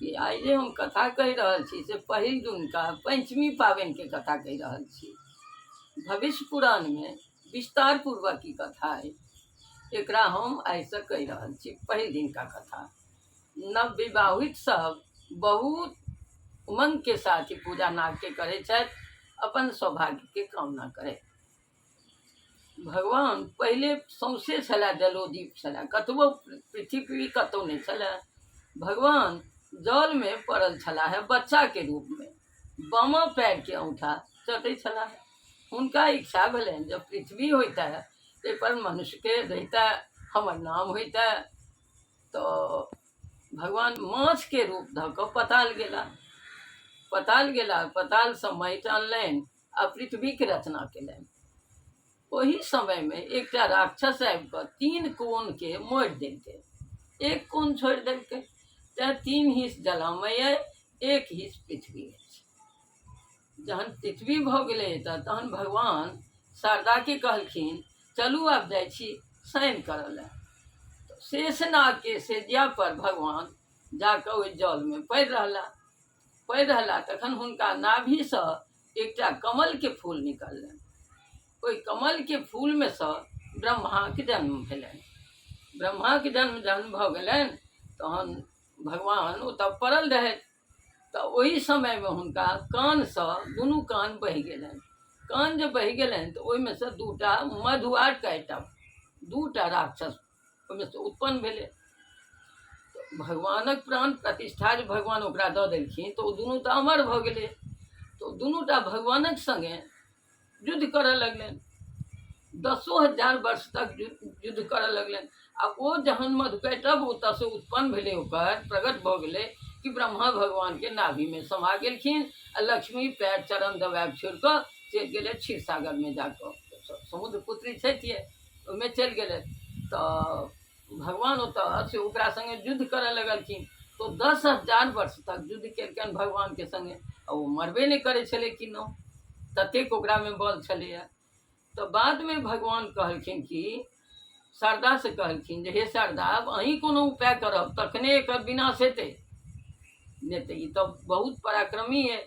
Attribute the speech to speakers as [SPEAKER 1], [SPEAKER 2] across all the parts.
[SPEAKER 1] कि आइ जे हम कथा कहि रहल छी से पहिल दिनका पञ्चमी पाबनिके कथा कहि रहल छी। भविष्य पुराणमे विस्तार पूर्वक ई कथा अइ, एकरा हम आइसँ कहि रहल छी। पहिल दिनका कथा। नवविवाहित सब बहुत उमंगके साथ ई पूजा नागके करै छथि, अपन सौभाग्यके कामना करैत। भगवान पहिले सौँसे छलए जलोदीप छलए, कतबो पृथ्वी कतहु नहि छलए। भगवान जलमे पड़ल छलाह हे बच्चाके रूपमे, बामा पएरके औँठा चटै छलाह। हुनका इच्छा भेलनि जँ पृथ्वी होइतए ताहिपर मनुष्यके रहितए, हमर नाम होइतए। तऽ भगवान माछके रूप धऽ कऽ पताल गेला। पताल गेला, पतालसँ माटि अनलनि आ पृथ्वीके रचना केलनि। ओहि समयमे एकटा राक्षस आबि कऽ तीन कोणके मोड़ि देलकै, एक कोण छोड़ि देलकै। तेँ तीन हिस जलामय अइ, एक हिस पृथ्वी अछि। जहन पृथ्वी भऽ गेलै तऽ तहन भगवान शारदाके कहलखिन, चलू आब जाइ छी शयन करऽ लए। शेषनागके सेजिया पर भगवान जा कऽ ओहि जलमे पड़ि रहला। पड़ि रहला तखन हुनका नाभिसँ एकटा कमलके फूल निकललनि। ओहि कमलके फूलमे सँ ब्रह्माके जन्म भेलनि। ब्रह्माके जन्म जहन भऽ गेलनि तहन भगवान ओतऽ पड़ल रहथि। तऽ ओहि समयमे हुनका कानसँ दुनू कान बहि गेलनि। कान जे बहि गेलनि तऽ ओहिमे सँ दूटा मधु आर कैटभ दूटा राक्षस ओहिमे सँ उत्पन्न भेलै। भगवानक प्राण प्रतिष्ठा जे भगवान ओकरा दऽ देलखिन तऽ ओ दुनू तऽ अमर भऽ गेलै। तऽ ओ दुनूटा भगवानक सङ्गे युद्ध करऽ लगलनि। 10,000 वर्ष तक युद्ध करऽ लगलनि। आ ओ जहन मधुकैटभ ओतऽसँ उत्पन्न भेलै, ओकर प्रकट भऽ गेलै कि ब्रह्मा भगवानके नाभिमे समा गेलखिन आ लक्ष्मी पैर चरण दबाएब छोड़ि कऽ चलि गेलै क्षीरसागरमे जाकऽ। समुद्र पुत्री छथिए, ओहिमे चलि गेलै। तऽ भगवान ओतऽ से ओकरा सङ्गे युद्ध करऽ लगलखिन। तऽ 10,000 वर्ष तक युद्ध केलकनि भगवानके सङ्गे आ ओ मरबे नहि करै छलै किन्नहुँ, ततेक ओकरामे बल छलैए। तऽ बादमे भगवान कहलखिन कि शारदासँ कहलखिन जे हे शारदा, आब अहीँ कोनो उपाय करब तखने एकर विनाश हेतै, नहि तऽ ई तऽ बहुत पराक्रमी अइ।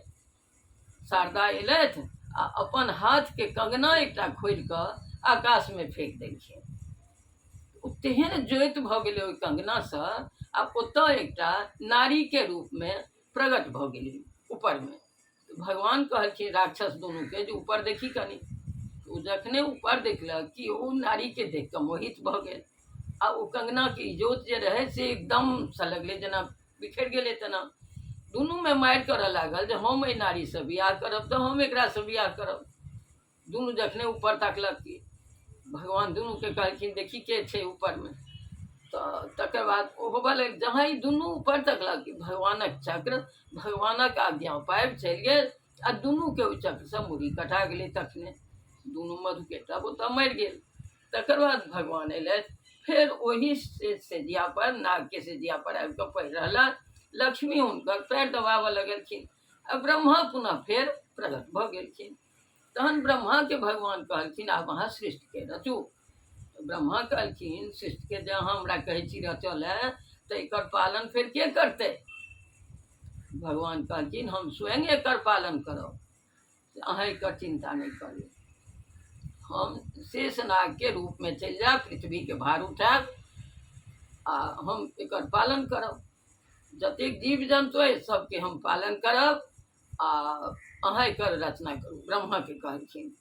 [SPEAKER 1] शारदा अयलथि आ अपन हाथके कङ्गना एकटा खोलि कऽ आकाशमे फेक देलखिन। ओ तेहन ज्योति भऽ गेलै ओहि कङ्गनासँ आ ओतऽ एकटा नारीके रूपमे प्रकट भऽ गेलै ऊपरमे। भगवान कहलखिन राक्षस दुनूके जे ऊपर देखी कनि। ओ जखने ऊपर देखलक कि ओ नारीके देख कऽ मोहित भऽ गेल आ ओ कङ्गनाके इजोत जे रहै से एकदमसँ लगलै जेना बिखरि गेलै तेना। दुनूमे मारि करऽ लागल जे हम एहि नारीसँ बियाह करब तऽ हम एकरासँ बियाह करब। दुनू जखने ऊपर तकलक कि भगवान दुनूके कहलखिन देखी के छै ऊपरमे। तऽ तकर बाद ओ होबऽ लगल, जहाँ ई दुनू ऊपर तकलक कि भगवानक चक्र भगवानक आज्ञा पाबि चलि गेल आ दुनूके ओहि चक्रसँ मूड़ी कटा गेलै। तखने दुनू मधुकेटभ ओतऽ मरि गेल। तकर बाद भगवान अयलथि, फेर ओही सेजिया पर, नागके सेजिया पर आबि कऽ पड़ि रहला। लक्ष्मी हुनकर पैर दबाबऽ लगलखिन आ ब्रह्मा पुनः फेर प्रकट भऽ गेलखिन। तहन ब्रह्माके भगवान कहलखिन आब अहाँ सृष्टिके रचू। ब्रह्मा कहलखिन सृष्टिके जे अहाँ हमरा कहै छी रचऽ लए, तऽ एकर पालन फेर के करतै? भगवान कहलखिन हम स्वयं एकर पालन करब, अहाँ एकर चिन्ता नहि करू। हम शेषनागके रूपमे चलि जायब, पृथ्वीके भार उठायब आ हम एकर पालन करब। जतेक जीव जन्तु अइ सबके हम पालन करब आ अहाँ एकर रचना करू, ब्रह्माके कहलखिन।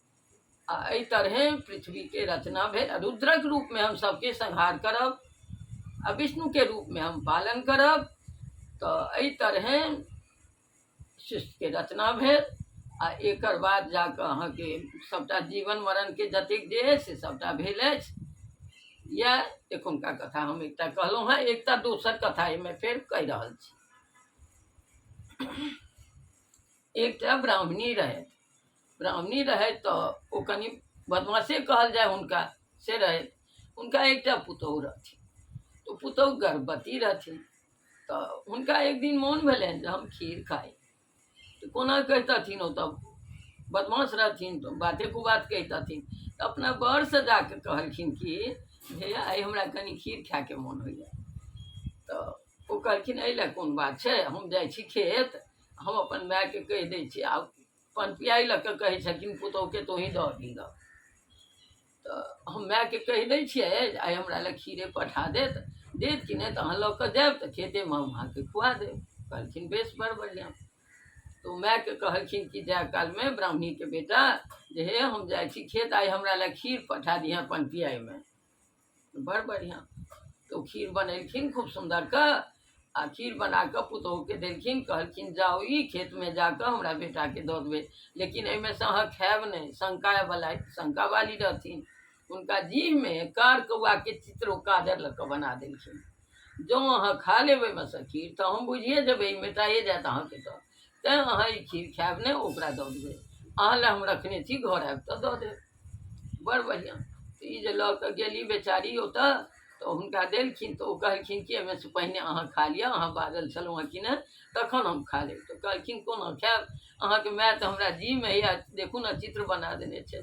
[SPEAKER 1] आ एहि तरहें पृथ्वीके रचना भेल। रुद्रक रूपमे हम सबके संहार करब आ विष्णुके रूपमे हम पालन करब। तऽ एहि तरहें सृष्टिके रचना भेल आ एकर बाद जाकऽ अहाँके सभटा जीवन मरणके जतेक जे अछि से सभटा भेल अछि। इएह एखुनका कथा हम एकटा कहलहुँ हेँ। एकटा दोसर कथा एहिमे फेर कहि रहल छी। एकटा ब्राह्मणी रहथि। ब्राह्मणी रहथि तऽ ओ कनि बदमाशे कहल जाय हुनका, से रहथि। हुनका एकटा पुतोहु रहथिन, तऽ पुतोहु गर्भवती रहथिन। तऽ हुनका एक दिन मोन भेलनि जे हम खीर खाइ। तऽ कोना कहितथिन, ओ तऽ बदमाश रहथिन तऽ बाते कुबात कहितथिन। तऽ अपना बरसँ जा कऽ कहलखिन कि जे आइ हमरा कनि खीर खायके मोन होइए। तऽ ओ कहलखिन एहि लए कोन बात छै, हम जाइ छी खेत, हम अपन मायके कहि दै छी। आब पनपियाइ लऽ कऽ कहै छलखिन पुतोहुके तोही दऽ अबही गऽ। तऽ हम मायके कहि दै छियै जे आइ हमरा लए खीरे पठा देत, देत कि नहि तऽ अहाँ लऽ कऽ जायब तऽ खेतेमे हम अहाँके खुआ देब। कहलखिन बेस, बड़ बढ़िआँ। तऽ ओ मायके कहलखिन कि जाय कालमे ब्राह्मणीके बेटा जे हे हम जाइ छी खेत, आइ हमरा लए खीर पठा दिहेँ पनपियाइमे। बड़ बढ़िआँ। तऽ ओ खीर बनेलखिन खूब सुन्दरके आ खीर बना कऽ पुतोहुके देलखिन। कहलखिन जाउ ई खेतमे जा कऽ हमरा बेटाके दऽ देबै, लेकिन एहिमे से अहाँ खायब नहि। शंकावला शंकावाली रहथिन, हुनका जीहमे कार कौआके चित्र ओ काजर लऽ कऽ बना देलखिन। जँ अहाँ खा लेब एहिमे सँ खीर तऽ हम बुझिए जेबै ई मेटाए जायत अहाँके, तऽ तैँ अहाँ ई खीर खायब नहि, ओकरा दऽ देबै। अहाँ लए हम रखने छी, घर आबि कऽ दऽ देब। बड़ बढ़िआँ। तऽ ई जे लऽ कऽ गेली बेचारी ओतऽ तऽ हुनका देलखिन। तऽ ओ कहलखिन कि एहिमे से पहिने अहाँ खा लिअ, अहाँ बाजल छलहुँ हँ कि नहि, तखन हम खा लेब। तऽ कहलखिन कोना खायब, अहाँके माय तऽ हमरा जीहमे हैया देखू ने चित्र बना देने छै,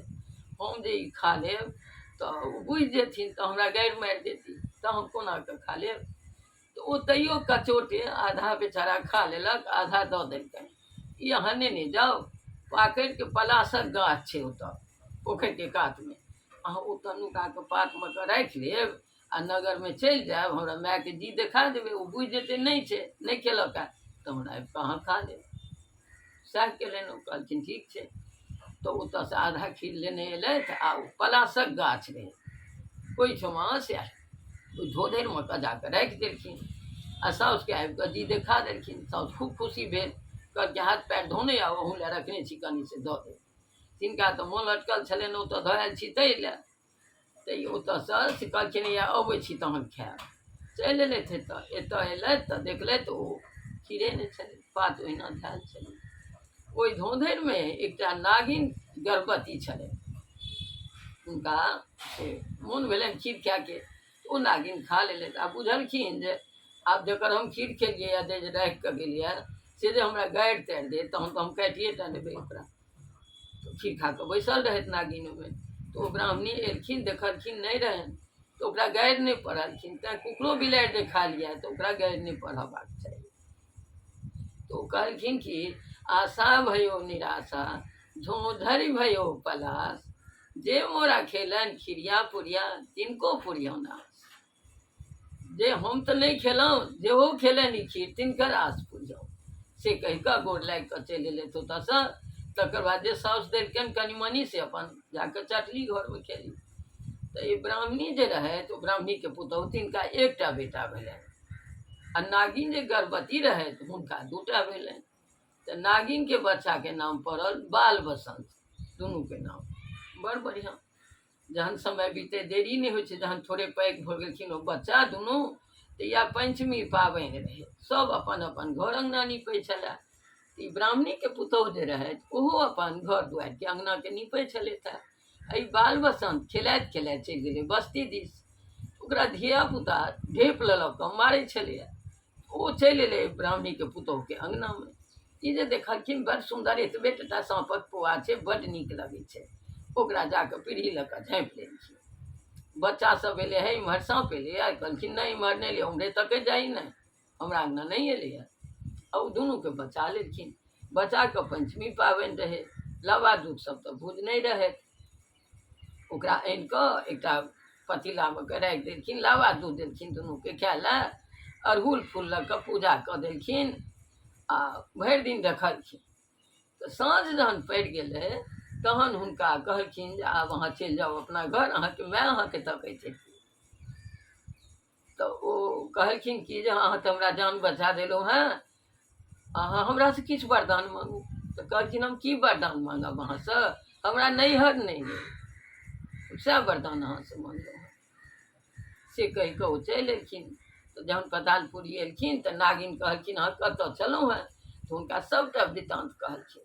[SPEAKER 1] हम जे ई खा लेब तऽ ओ बुझि जेथिन तऽ हमरा गारि मारि देती, तऽ हम कोना कऽ खा लेब। तऽ ओ तैयो कचोटे आधा बेचारा खा लेलक, आधा दऽ देलकनि। ई अहाँ नेने जाउ, पाकड़िके पलासक गाछ छै ओतऽ पोखरिके कातमे, अहाँ ओतऽ नुका कऽ पातमे कऽ राखि लेब आ नगरमे चलि जायब, हमरा मायके जी देखा देबै, ओ बुझि जेतै नहि छै, नहि खेलक हए, तऽ हमरा आबि कऽ अहाँ खा लेब। सएह केलनि। ओ कहलखिन ठीक छै। तऽ ओतऽसँ आधा खीर लेने एलथि आ ओ पलासक गाछ रहै ओहिठमा, से ओहि धोधरिमे कऽ जा कऽ राखि देलखिन आ साउसके आबि कऽ जी देखा देलखिन। साउस खूब खुशी भेल, कहलखिन हाथ पैर धोने आउ, अहूँ लए रखने छी कनि से दऽ देब। तिनका तऽ मोन लटकल छलनि, ओतऽ धऽ आयल छी ताहि लए। तऽ ओतऽसँ से कहलखिन या अबै छी तहन खायब। चलि एलथि। एतऽ एतऽ एलथि तऽ देखलथि ओ खीरे नहि छलै, पात ओहिना धयल छलै। ओहि धोधरिमे एकटा नागिन गर्भवती छलै, हुनका से मोन भेलनि खीर खायके, ओ नागिन खा लेलथि आ बुझलखिन जे आब जकर हम खीर खेलियै आ जे राखि कऽ गेलियै से जे हमरा गारि तारि देत तहन तऽ हम काटिए टा लेबै ओकरा। खीर खा कऽ बैसल रहथि नागिन ओहिमे। तऽ ओ ब्राह्मणी एलखिन, देखलखिन नहि रहनि तऽ ओकरा गारि नहि पढ़लखिन। तैँ कुकरो बिलाड़ि जे खा लिअ तऽ ओकरा गारि नहि पढ़बाक चाही। तऽ ओ कहलखिन कि आशा भयो निराशा झोंझरि भयो पलास, जे मोरा खेलनि खिरिया पुरिया तिनको पुरियौन आस। जे हम तऽ नहि खेलहुँ, जेहो खेलनि ई खीर तिनकर आस पुरियौ। से कहि कऽ गोर लागि कऽ चलि एलथि ओतऽसँ। तकर बाद जे साउस देलकनि कनि मनि से अपन जा कऽ चटली घरमे खेली। तऽ ई ब्राह्मणी जे रहथि, ओ ब्राह्मणीके पुतहु, तिनका एकटा बेटा भेलनि आ नागिन जे गर्भवती रहथि हुनका दूटा भेलनि। तऽ नागिनके बच्चाके नाम पड़ल बाल बसन्त, दुनूके नाम बड़ बढ़िआँ। जहन समय बीतै देरी नहि होइ छै, जहन थोड़े पैघ भऽ गेलखिन ओ बच्चा दुनू तऽ इएह पञ्चमी पाबनि रहै, सभ अपन अपन घर अङ्गना नीपै छलए। ई ब्राह्मणीके पुतोहु जे रहथि ओहो अपन घर दुआरिके अङ्गनाके नीपै छलथि हेँ। एहि बाल बसन्त खेलाइत खेलाइत चलि गेलै बस्ती दिस, ओकरा धियापुता ढेप लऽ लऽ कऽ मारै छलैए। ओ चलि एलै ब्राह्मणीके पुतोहुके अङ्गनामे। ई जे देखलखिन बड़ सुन्दर एतबे टटा साँपक पोआ छै, बड्ड नीक लगै छै, ओकरा जा कऽ पीढ़ी लऽ कऽ झाँपि लेलखिन। बच्चा सब एलै हे इम्हर साँप एलैए, कहलखिन नहि इम्हर नहि एलै, उम्हरे तकै जाही ने, हमरा अङ्गना नहि एलैए। आ ओ दुनूके बचा लेलखिन। बचा कऽ पञ्चमी पाबनि रहै, लाबा दूध सब तऽ भूज नहि रहै, ओकरा आनि कऽ एकटा पतीलामे कऽ राखि देलखिन, लाबा दूध देलखिन दुनूके खाय लए, अड़हुल फूल लऽ कऽ पूजा कऽ देलखिन आ भरि दिन रखलखिन। तऽ साँझ जहन पड़ि गेलै तहन हुनका कहलखिन जे आब अहाँ चलि जाउ अपना घर, अहाँके माय अहाँके तकैत हेतै। तऽ ओ कहलखिन कि जे अहाँ तऽ हमरा जान बचा देलहुँ हेँ, अहाँ हमरासँ किछु वरदान माँगू। तऽ कहलखिन हम की वरदान माँगब अहाँसँ, हमरा नैहर नहि अइ, सएह वरदान अहाँसँ माँगलहुँ हेँ। से कहि कऽ ओ चलि एलखिन। तऽ जहन पतालपुरी एलखिन तऽ नागिन कहलखिन अहाँ कतऽ छलहुँ हेँ? तऽ हुनका सभटा वृत्तान्त कहलखिन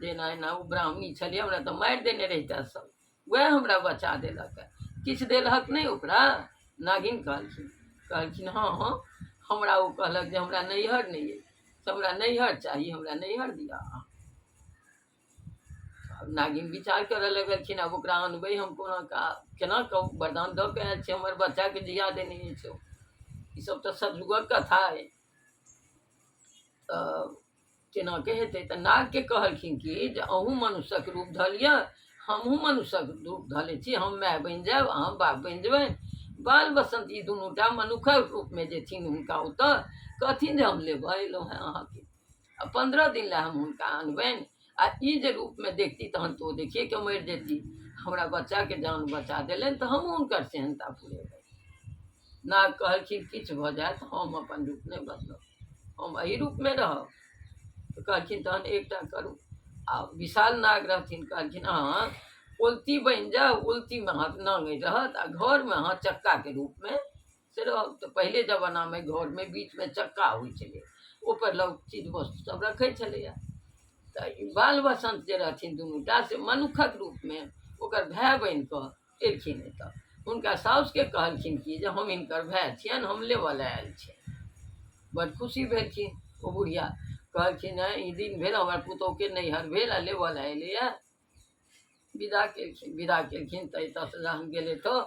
[SPEAKER 1] जे एना एना ओ ब्राह्मणी छलियै, हमरा तऽ मारि देने रहितै सभ, वएह हमरा बचा देलक। किछु देलहक नहि ओकरा? नागिन कहलखिन। कहलखिन हँ हँ, हमरा ओ कहलक जे हमरा नैहर नहि अइ, से हमरा नैहर चाही, हमरा नैहर दिअ अहाँ। आब नागिन विचार करऽ लगलखिन, आब ओकरा अनबै हम कोना कऽ, केना कऽ, वरदान दऽ कऽ आयल छै, हमर बच्चाके जिया देने अछि ओ। ईसभ तऽ सतयुगक कथा अइ। तऽ केनाके हेतै? तऽ नागके कहलखिन कि जे अहूँ मनुष्यक रूप धऽ लिअ, हमहूँ मनुष्यक रूप धऽ लै छी, हम माय बनि जायब, अहाँ बाप बनि जेबै। बाल बसन्त ई दुनूटा मनुक्खक रूपमे जेथिन हुनका ओतऽ, कहथिन जे हम लेबऽ एलहुँ हेँ अहाँके, आ 15 दिन लए हम हुनका अनबनि, आ ई जे रूपमे देखती तहन तऽ ओ देखिएके मरि जेती। हमरा बच्चाके जान बचा देलनि तऽ हमहूँ हुनकर सेहनता पुरेबै। नाग कहलखिन किछु भऽ जायत हम अपन रूप नहि बदलब, हम एहि रूपमे रहब। तऽ कहलखिन तहन एकटा करू। आ विशाल नाग रहथिन, कहलखिन अहाँ ओलती बनि जाउ, ओलतीमे अहाँके नाङ्गरि रहत आ घरमे अहाँ चक्काके रूपमे से रहब। तऽ पहिले जमानामे घरमे बीचमे चक्का होइ छलै, ओहिपर लोक चीज वस्तु सब रखै छलैए। तऽ ई बाल बसन्त जे रहथिन दुनूटा से मनुक्खक रूपमे ओकर भाय बनि कऽ एलखिन एतऽ। हुनका साउसके कहलखिन कि जे हम हिनकर भाय छियनि, हम लेबऽ लए आयल छियनि। बड़ खुशी भेलखिन ओ बुढ़िया, कहलखिन नहि ई दिन भेल हमर पुतोहुके नैहर भेल आ लेबऽ लए एलैए। विदा केलखिन, विदा केलखिन तऽ एतऽसँ जहन गेलै तऽ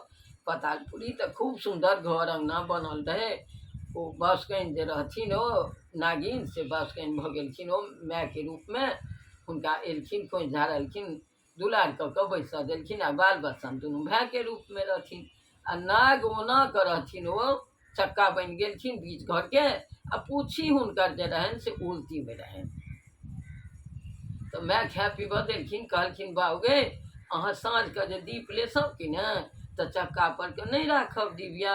[SPEAKER 1] पतालपुरी तऽ खूब सुन्दर घर अङ्गना बनल रहै। ओ बासकनि जे रहथिन ओ नागिन, से बासकनि भऽ गेलखिन ओ मायके रूपमे। हुनका एलखिन, खोँइछ झाड़लखिन, दुलार कऽ कऽ बैसऽ देलखिन आ बाल बच्चा दुनू भायके रूपमे रहथिन। आ नाग ओना कऽ रहथिन, ओ चक्का बनि गेलखिन बीच घरके, आ पूछी हुनकर जे रहनि से उल्टीमे रहनि। तऽ माय खाय पीबऽ देलखिन, कहलखिन बाउ गे अहाँ साँझके जे दीप लेसब कि ने तऽ चक्का पर के नहि राखब डिबिया,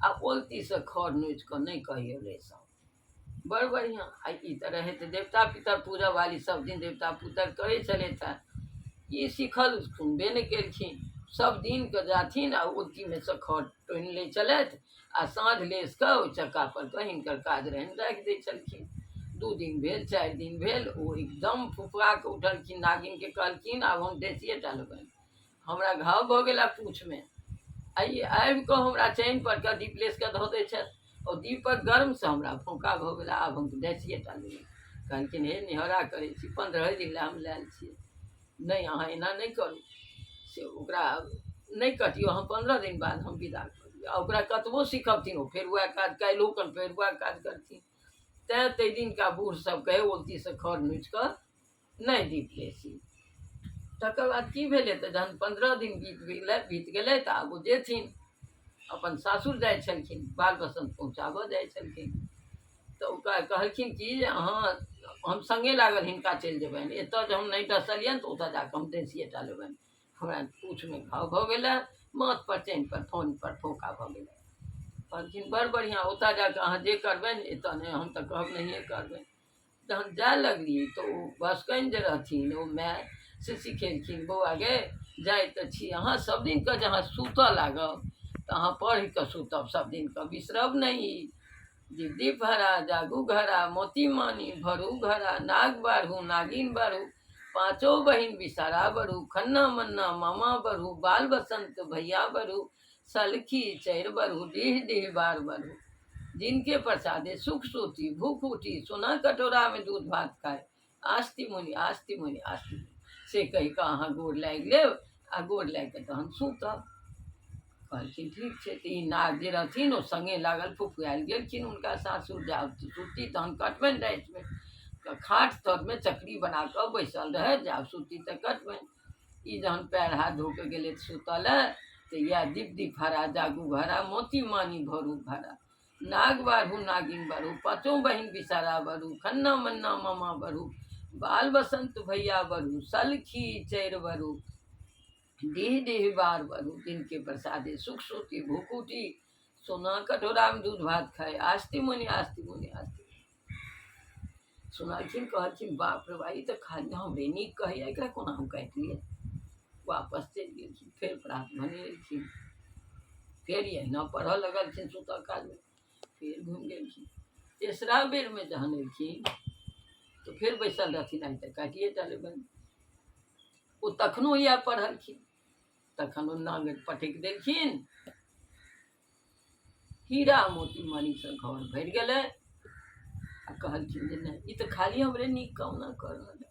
[SPEAKER 1] आ ओलतीसँ खर नोचि कऽ नहि कहियो लेसब। बड़ बढ़िआँ। आ ई तऽ रहै तऽ देवता पितर पूजऽ वाली, सब दिन देवता पितर करै छलथि हेँ। ई सीखल सुनबे नहि केलखिन, सब दिनके जाथिन आ ओलतीमे सँ खर टोनि लै छलथि आ साँझ लेस कऽ ओहि चक्का पर कऽ हिनकर काज रहनि राखि दै छलखिन। 2 दिन भेल, 4 दिन भेल, ओ एकदम फुफुआ कऽ उठलखिन। नागिनके कहलखिन आब हम देसिए टा लेबनि, हमरा घाव भऽ गेला पूँछमे, आ ई आबि कऽ हमरा चैन पर कऽ दीप लेस कऽ धऽ दै छथि, ओ दीपक गर्मसँ हमरा फोका भऽ गेला, आब हम देसिए टा लेबै। कहलखिन हे निहोरा करै छी, 15 दिन लए हम लायल छियै, नहि अहाँ एना नहि करू, से ओकरा नहि कटियौ, हम 15 दिन बाद हम विदा कऽ दियौ। आ ओकरा कतबो सिखबथिन ओ फेर वएह काज काल्हिओ कन फेर वएह काज करथिन। तैँ ताहि दिनका बूढ़ सब कहै ओलतीसँ खर नोचि कऽ नहि दीप लेसी। तकर बाद की भेलै तऽ जहन 15 दिन बीत गेलै, बीत गेलै तऽ आब ओ जेथिन अपन सासुर जाइ छलखिन, बाल बसन्त पहुँचाबऽ जाइ छलखिन। तऽ ओ कहलखिन कि जे अहाँ हम सङ्गे लागल हिनका चलि जेबनि, एतऽ जे हम नहि डसलियनि तऽ ओतऽ जाकऽ हम डसिए टा लेबनि, हमरा पूँछमे घाव भऽ गेलै, माथ पर चैन पर फोन पर फोका भऽ गेलै। कहलखिन बड़ बढ़िआँ, ओतऽ जाकऽ अहाँ जे करबनि एतऽ नहि, हम तऽ कहब नहिए करबनि। जहन जाय लगली तऽ ओ बसकनि जे रहथिन ओ माय से सिखेलखिन, बौआ गे जाइ तऽ छी अहाँ सब दिनके जे अहाँ सुतऽ लागब तऽ अहाँ पढ़ि कऽ सुतब, सब दिनके बिसरब नहि। दीप दीप हरा जागू घरा मोती मानी भरू घरा नाग बाढ़ू नागिन बाढ़ू पाँचो बहिन बिसारा बढ़ू खन्ना मन्ना मामा बढ़ू बाल बसंत भैया बढ़ू सलखी चैर बढ़ू डीह डीह बार बढ़ू जिनके प्रसादे सुख सोती भूख उठी सोना कटोरा में दूध भात खाए आस्ति मुनि आस्ति मुनि आस्ति मुनि से कहि कऽ अहाँ गोर लागि लेब आ गोर लागि कऽ तहन सुतब। कहलखिन ठीक छै। तऽ ई नाग जे रहथिन ओ सङ्गे लागल फुफुआयल गेलखिन हुनका सासुर, जाब सुती तहन कटबनि रातिमे। तऽ खाट तरमे चकरी बना कऽ बैसल रहै, जाब सुती तऽ कटबनि। ई जहन पएर हाथ धो कऽ गेलै सुतऽ लए तऽ इएह दीप दीप हरा जागू घरा मोती मानी भरू घरा नाग बाढ़ू नागिन बाढ़ू पाँचो बहिन बिसारा बढ़ू खन्ना मन्ना मामा बढ़ू बाल बसंत भैया बढ़ू सलखी चैर बढ़ू डीह डीह बार बढ़ू जिनके प्रसादे सुख सोती भूख उठी सोना कटोरामे दूध भात खाय आस्ति मुनि आस्ति मुनि आस्ति। सुनलखिन कहलखिन बाप रे बा ई तऽ खाली हमरे नीक कहैए, एकरा कोना हम काटि लिअ। वापस चलि गेलखिन, फेर प्रात भने एलखिन, फेर एहिना पढ़ऽ लगलखिन सुतऽ कालमे, फेर घुमि गेलखिन। तेसरा बेरमे जहन एलखिन तऽ फेर बैसल रहथिन, आइ तऽ काटिए टा लेबनि। ओ तखनो इएह पढ़लखिन, तखन ओ नाङ्गरि पटकि देलखिन, हीरा मोती मणिसँ घर भरि गेलै। आ कहलखिन जे नहि ई तऽ खाली हमरे नीक कामना कऽ रहल है।